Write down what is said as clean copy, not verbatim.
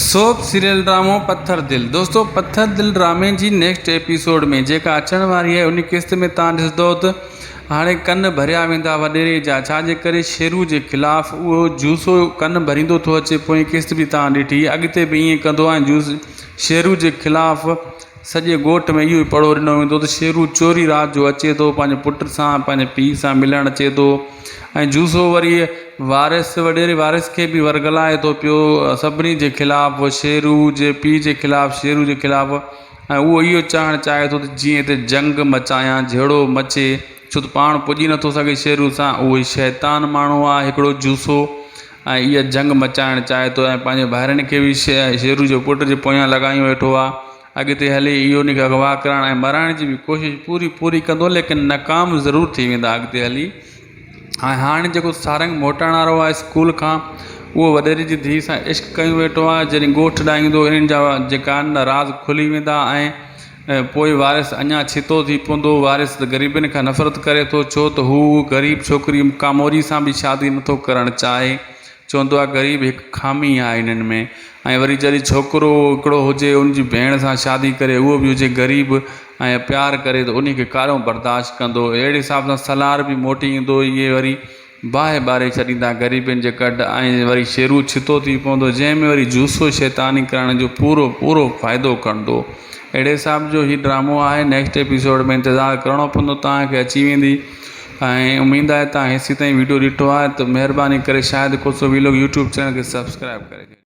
Soap serial ڊرامو پٿر دل دوستو پٿر دل ڊرامي جي نيڪسٽ ايپيسوڊ ۾ جيڪا اچڻ واري آهي ان قسط ۾ تان ڏسندو ته هاڻي ڪن ڀريا ويندا وڏيري جا ڇا جي ڪري شيرو جي خلاف اهو جوسو ڪن ڀريندو ٿو اچي پوئين قسط به تان ڏٺي اڳتي به ائين ڪندو ۽ جوس شيرو جي خلاف سڄي ڳوٺ ۾ اهو ئي پڙهو ڏنو ويندو ته شيرو چوري رات جو اچي ٿو پنهنجي پٽ سان پنهنجي پيء سان ملڻ اچي ٿو ۽ جوسو وري وارث وڏيري وارث کي به ورغلائي ٿو پيو سڀني جي خلاف شيرو جي پيء جي خلاف شيرو جي خلاف ۽ اهو اهو چاهڻ چاهي ٿو ته جيئن هتي جنگ مچايان جهيڙو مچي ڇو ته پاڻ پڄي نٿو سگهي شيرو سان اهو ئي شيطان ماڻهو آهي هڪڙو جوسو ۽ اها جنگ مچائڻ چاهي ٿو ۽ پنهنجي ڀائرن کي به شيرو جي پٽ جي پويان لڳايون ويٺو آهي. اڳتي هلي اهو ان کي اغوا ڪرڻ ۽ مارائڻ جي به ڪوشش پوري پوري ڪندو ليڪن ناڪام ضرور ٿي ويندا اڳتي هلي ۽ هاڻي جيڪو سارنگ موٽڻ وارو آهي اسڪول کان اهو وڏيري جي ڌيء سان عشق ڪيون ويٺو آهي جڏهن ڳوٺ ڏانهن ايندو انهن جا جيڪا آهن نه راز کلي ويندا ۽ پوء وارث اڃا ڇتو ٿي پوندو. وارث ته غريبن کان نفرت ڪري ٿو، ڇو ته هو غريب ڇوڪري ڪاموري سان به شادي نٿو ڪرڻ چاهي. چوندو آهي غريب هڪ خامي آهي انهن ۾. ۽ وري جڏهن ڇوڪرو هڪڙو هجي ان جي ڀيڻ سان شادي ڪري اهو به هجي غريب ۽ پيار ڪري ته انهي کي ڪارو برداشت ڪندو. اهڙي حساب سان سلار به موٽي ايندو. اهي وري باهه ٻاري ڇڏيندا غريبن جي ڪڍ ۽ وري شيرو ڇتو ٿي پوندو جنهن ۾ وري جوسو شيطاني ڪرڻ جو پورو پورو فائدو کڻندو اهڙي حساب جو هي ڊرامو آهي نيڪسٽ ايپيسوڊ ۾ انتظار ڪرڻو پوندو توهان کي اچي ويندي ۽ اميد آهي توهان هيسي تائين ويڊيو ڏٺو آهي ته مهرباني ڪري Shahid Khoso vlog YouTube channel کي سبسڪرائب ڪري ڇڏيو.